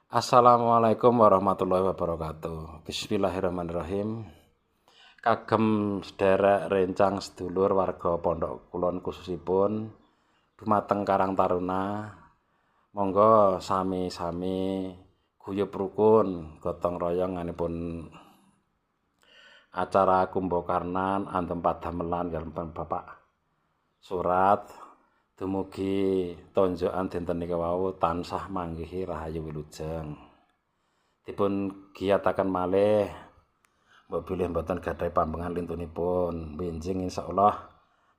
Assalamualaikum warahmatullahi wabarakatuh. Bismillahirrahmanirrahim. Kagem sederek rencang sedulur warga Pondok Kulon khususipun dumateng Karang Taruna, monggo sami-sami guyub rukun gotong royong anipun acara Kumbakarnan antem padamelan dalem Bapak Surat. Dumugi tonjokan dinten nika wau tansah manggihi rahayu wilujeng. Dipun giyataken malih mbok bilih mboten gadhahi pambengan lintunipun. Benjing insyaallah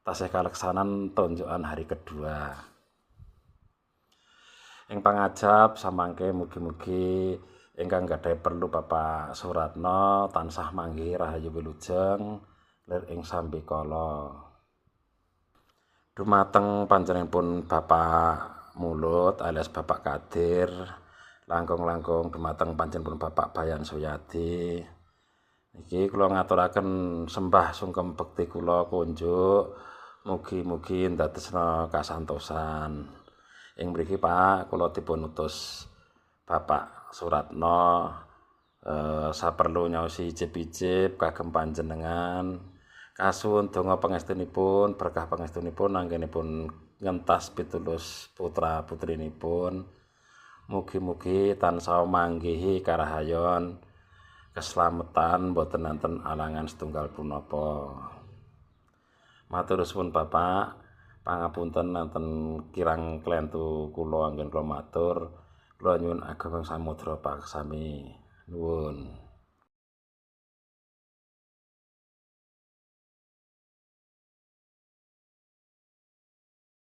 tasih kaleksanan tonjokan hari kedua. Ing pangajap samangke mugi-mugi ingkang gadhahi perlu Bapak Suratno tansah manggihi rahayu wilujeng lir ing sambikala. Dumateng panjenenganipun Bapak Mulut alias Bapak Kadir, langkung-langkung dumateng panjenenganipun Bapak Bayan Suyadi. Niki kula ngaturaken sembah sungkem bekti kula kunjuk, mugi-mugi ndadosna kasantosan. Ing mriki Pak, kula dipun utus Bapak Suratno saperlu nyaosi icip-icip kagem panjenengan. Kasuwun donga pangestunipun, berkah pangestunipun anggenipun ngentas pitulus putra putrinipun. Mugi-mugi tansah manggihi karahayon keslametan boten wonten alangan setunggal punapa. Matur suwun Bapak, pangapunten wonten kirang klentu kula anggen kula matur. Kula nyuwun ageng samudra paksami. Nuwun.